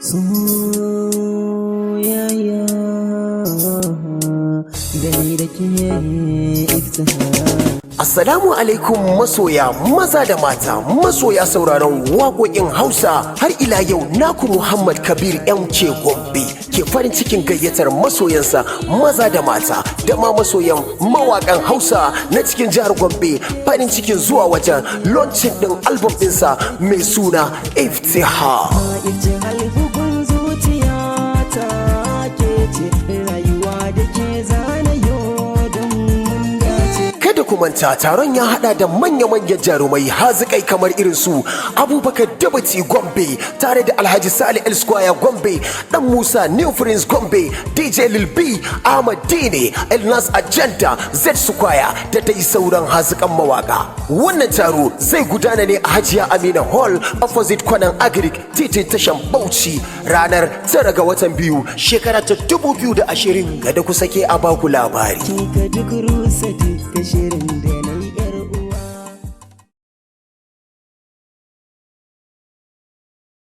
Soyayya da ni da ke iftihar. Assalamu alaikum masoya maza da mata, masoya sauraron waƙoƙin Hausa. Har ila yau naku Muhammad Kabir MK Gombe ke farin cikin gayyatar masoyansa maza da mata da ma masoyan mawaƙan Hausa na cikin jihar Gombe farin cikin zuwa wajen launching ɗin album ɗinsa mai suna Iftihar. Iftihar, bugun zuciya ta ke ce, rayuwa da ke zana yau don mun dace. Kada ku manta, taron ya hada da manya-manyan jarumai hazikai kamar irin su Abubakar Dabati Gombe, tare da Alhaji Sale El Square Gombe, Dan Musa New Prince Gombe, DJ Lil B, Ahmad Dine, Elnas Agenda, Z Square da dai sauran hazikan mawaka. Wannan taro zai gudana ne a Hajiya Amina Hall, opposite Kwanan Agric, titin tashan Bauchi, ranar 9 ga watan 2, shekara ta 2020. Kada ku sake a baku labari. Ki ka duk rusa duka shirin da